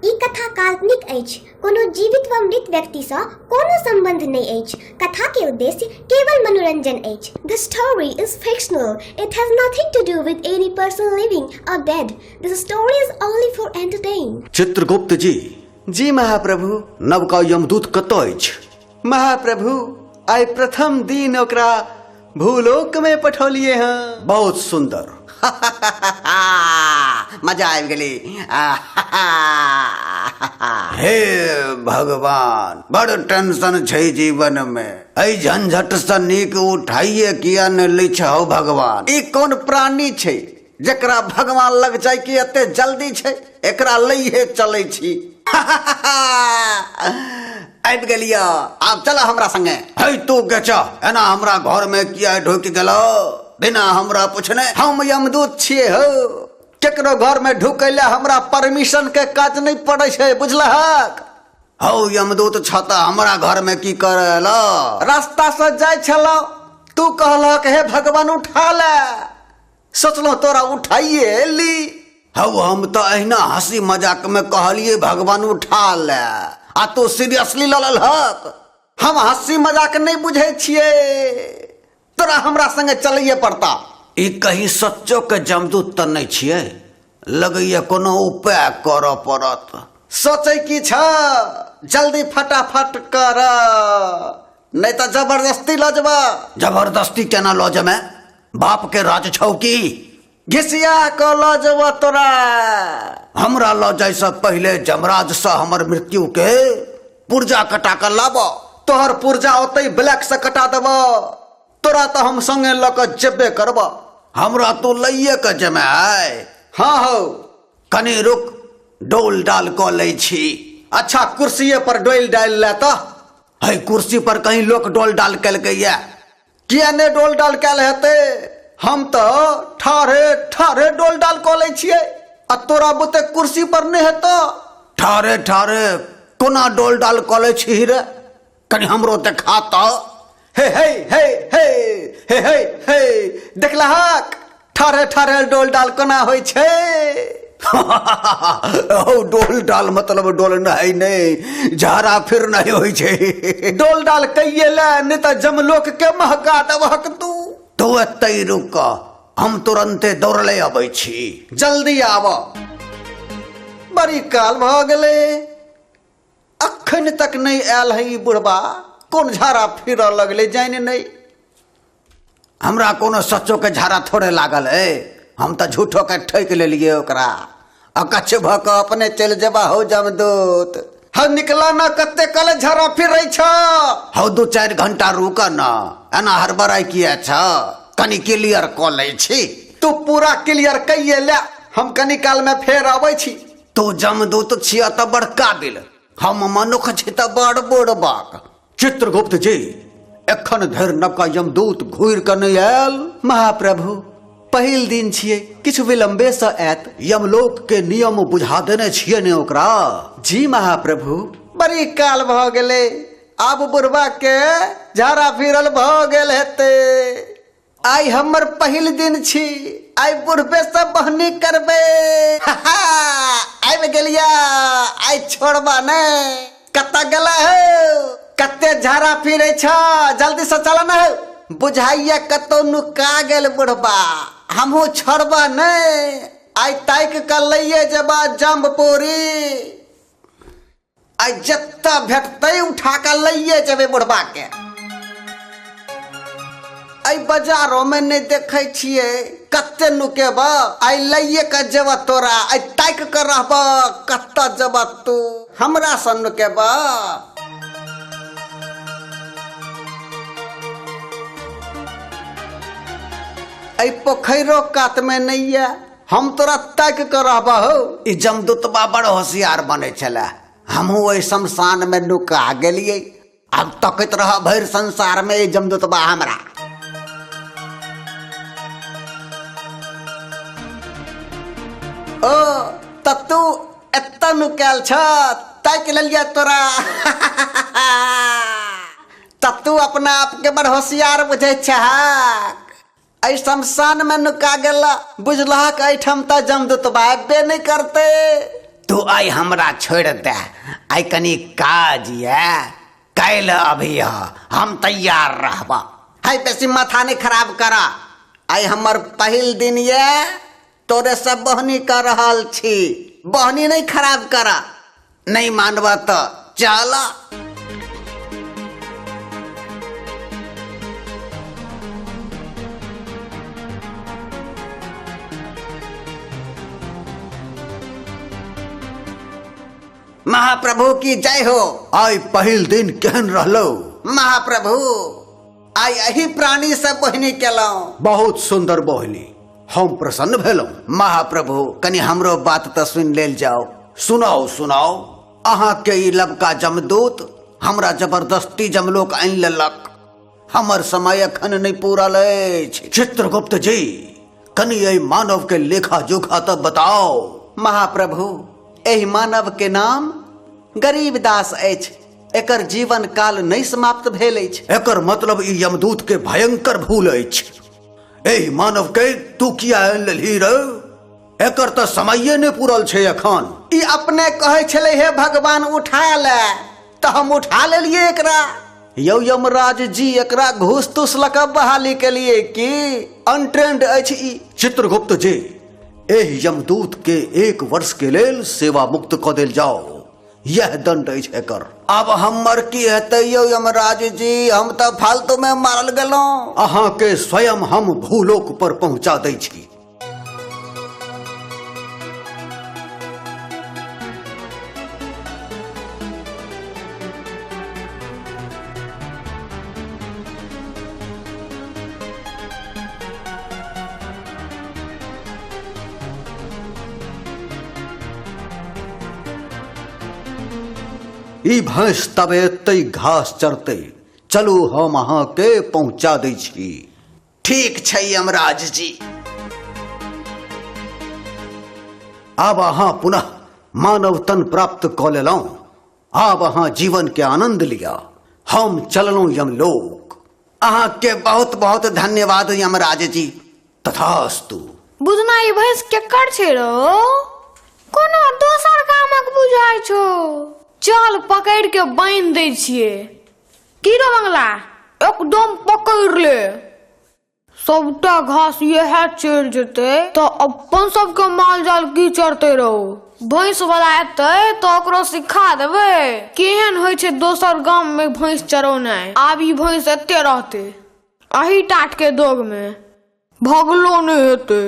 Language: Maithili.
ई कथा काल्पनिक अछि। कोनो जीवित वा मृत व्यक्ति सँ कोनो संबंध नहि अछि। कथा के उद्देश्य केवल मनोरंजन अछि। The story is fictional. It has nothing to do with any person living or dead. This story is only for entertain. Chitragupta ji. जी महाप्रभु। नवका यमदूत कतऽ अछि? महाप्रभु, आइ प्रथम दिन ओकरा भूलोक में पठौलिए हँ। बहुत सुंदर। मजा आबि गेलै। हे भगवान, बड़ टेंशन छै जीवन में। एहि झंझट से नीक उठाइए किया ने लै छहो भगवान। ई कोन प्राणी छै जकरा भगवान लग जाय के एते जल्दी छै? एकरा लइहे चलै छी। आबि गेलिय, आब चल हमरा संगे। है तू गेचा, एना हमरा घर में किया ढुकि गेलो बिना हमरा पूछने? हम यमदूत छियै हो, केकरो घर में ढुकै ले हमरा परमिशन के काज नहीं पड़ै छै, बुझलहक? हौ यमदूत छता हमरा घर में की करल? रास्ता से जाय छलौ, तू कहलक हे भगवान उठा ले, सोचलहुँ तोरा उठाइए ली। हौ हम तऽ अहिना हंसी मजाक में कहलिए भगवान उठा ले, आ तू सीरियसली लऽ लेलहक। हम हंसी मजाक नहीं बुझै छियै, तोरा हमरा संगे चलैए पड़ता। ई कहीं सच्चो के जमदूत तऽ नहीं छियै? लगैया कोनो उपाय करऽ पड़त। सोचै की छ, जल्दी फटाफट कर, नहीं तऽ जबरदस्ती लऽ जेबा। जबरदस्ती केना लऽ जेबै? बाप के राज छौ की? घिसिया कऽ लऽ जेबऽ तोरा। हमरा लऽ जाय से पहिले जमराज से हमर मृत्यु के पुर्जा कटा कऽ लाबऽ। तोहर पुर्जा ओतै ब्लैक से कटा देबऽ, तोरा तऽ हम संगे लऽ कऽ जेबे करबऽ। हमरा तू लइए कऽ जेमे आय? हाँ हौ। कनी रुक, डोल डाल कऽ लै छी। अच्छा, कुर्सिए पर डोल डाल ले तऽ। है कुर्सी पर कहीं लोक डोल डाल केलकैया? किया नहि डोल डाल कयल हेतै? हम तऽ ठाढ़े ठाढ़े डोल डाल कऽ लै छियै, आ तोरा बुते कुर्सी पर नहि हेतौ? ठाढ़े ठाढ़े कोना डोल डाल कऽ लै छी रे? कनी हमरो देखा तऽ। हे हे हे हे हे हे हे, देखलहक ठाढ़े ठाढ़े डोल डाल कोना होइ छै? हौ डोल डाल मतलब डोल नहीं, नहीं झाड़ा फिर नहीं होइ छै। डोल डाल कहिए ले, नहीं तऽ जमलोक के महका देबहक तू। तू एतै रुक, हम तुरंते दौड़ले अबै छी। जल्दी आब, बड़ी काल भऽ गेलै, अखन तक नहीं आयल है ई बुढ़बा। कोन झाड़ा फिरऽ लगलै जानि नहि। हमरा कोनो सच्चो के झाड़ा थोड़े लागल है, हम तऽ झूठो के ठकि लेलियै ओकरा। अकच्छ भऽ कऽ अपने चलि जेबा हौ जमदूत। हौ निकला ना, कते काल झाड़ा फिरै छ? हौ 2-4 घंटा रुक न, एना हड़बड़ाइ किया छ? कनी क्लियर कऽ लै छी। तू पूरा क्लियर कइए ले, हम कनी काल में फेर अबै छी। तू जमदूत छिय तऽ बड़ काबिल, हम मनुख छी तऽ बड़ बुड़बक। चित्रगुप्त जी, एखन धरि नवका यमदूत घुरि कऽ नहि आयल? महाप्रभु, पहिल दिन छियै, किछु विलम्बे सँ आयत। यमलोक के नियम बुझा देने छियै ने ओकरा? जी महाप्रभु। बड़ी काल भऽ गेलै, आब बुढ़बा के झाड़ा फिरल भऽ गेल हेतै। आइ हमर पहिल दिन छी, आइ बुढ़बे से बहनी करबै। आबि गेलिया, आइ छोड़बा नै। कतऽ गेला हौ? कते झाड़ा फिरै छ, जल्दी से चल न हौ। बुझाइया कतौ नुका गेल बुढ़बा, हमहूँ छोड़बा नै, आइ ताकि कऽ लैये जेबा जम्बपुरी। आइ जतऽ भेटतै उठा कऽ लैये जेबै बुढ़बा के। एहि बजारो में नहि देखै छियै, कते नुकेब? आइ लैये कऽ जेब तोरा, आइ ताकि कऽ रहब। कतऽ जेब तू हमरा सँ नुकेब? एहि पोखरिरो कात में नहि यऽ, हम तोरा ताकि कऽ रहब हौ। ई जमदूतबा बड़ होशियार बनै छलै, हमहूँ ओहि शमशान में नुका गेलियै। आब तकैत रह भरि संसार में ई जमदूतबा हमरा। ओ तऽ तू एतऽ नुकायल छ, ताकि लेलियै तोरा। तऽ तू अपना आपके बड़ होशियार बुझै छहक, एहि शमशान में नुका गेल। बुझलहक एहिठाम तऽ जमदूतबा अयबे नहि करतै। तू आइ हमरा छोड़ि दे, आइ कनि काज ये, काल्हि अभी हम तैयार रहबा। है बेसी माथा नहीं खराब कर, आइ हमर पहिल दिन ये, तोरे सब बहनी कर रहल छी, बहनी नहीं खराब कर। नहीं मानबा तो चल। महाप्रभु की जय हो। आइ पहिल दिन केहन रहलो? महाप्रभु आइ एही प्राणी से बहनी केलहुँ। बहुत सुंदर बहनी, हम प्रसन्न भेलहुँ। महाप्रभु कनि हमरो बात तऽ सुनि लेल जाओ। सुनाओ सुनाओ। अहाँ के ई लबका जमदूत हमरा जबरदस्ती जमलोक आनि लेलक, हमर समय एखन नहि पूरल अछि। चित्रगुप्त जी कनि एहि मानव के लेखा जोखा तऽ बताओ। महाप्रभु एहि मानव के नाम गरीबदास अछि, एकर जीवन काल नहि समाप्त भेल अछि। एकर मतलब ई यमदूत के भयंकर भूल अछि। एहि मानव के तू किया आनि लेलही रे? एकर तऽ समये नहि पूरल छै एखन। ई अपने कहै छलै हे भगवान उठा ले, तऽ हम उठा लेलियै एकरा। यौ यमराज जी एकरा घूस तूस लऽ कऽ बहाली केलियै की? अनट्रेंड अछि ई। चित्रगुप्त जी एहि यमदूत के 1 वर्ष के लेल सेवा मुक्त कऽ देल जाओ, यह दंड अछि एकर। अब हमर की हेतै यौ यमराज जी? हम तऽ फालतू में मारल गेलहुँ। अहाँ के स्वयं हम भूलोक पर पहुंचा दै छी। ई भैंस तब एतै घास चरतै, चलू हम अहाँ के पहुंचा दै छी। ठीक छै यमराज जी। आब अहाँ पुनः मानव तन प्राप्त कऽ लेलहुँ, आब अहाँ जीवन के आनंद लिअ। हम चललहुँ यमलोक। अहाँ के बहुत बहुत धन्यवाद यमराज जी। तथास्तु। बुझना ई भैंस केकर छै रो? कोनो दोसर गामक बुझाइ छौ। चल पकड़ के बान्हि दै छियै। की रो बंगला, एकदम पकड़ ले। सबटा घास इएह चढ़ि जेतै तऽ अपन सबके माल जाल की चढ़तै रौ? भैंस वाला एतै तऽ ओकरो सिखा देबै केहन होइ छै दोसर गाम में भैंस चरौनाइ। आब ई भैंस एते रहतै अही टाट के दोग में, भगलो नहि हेतै।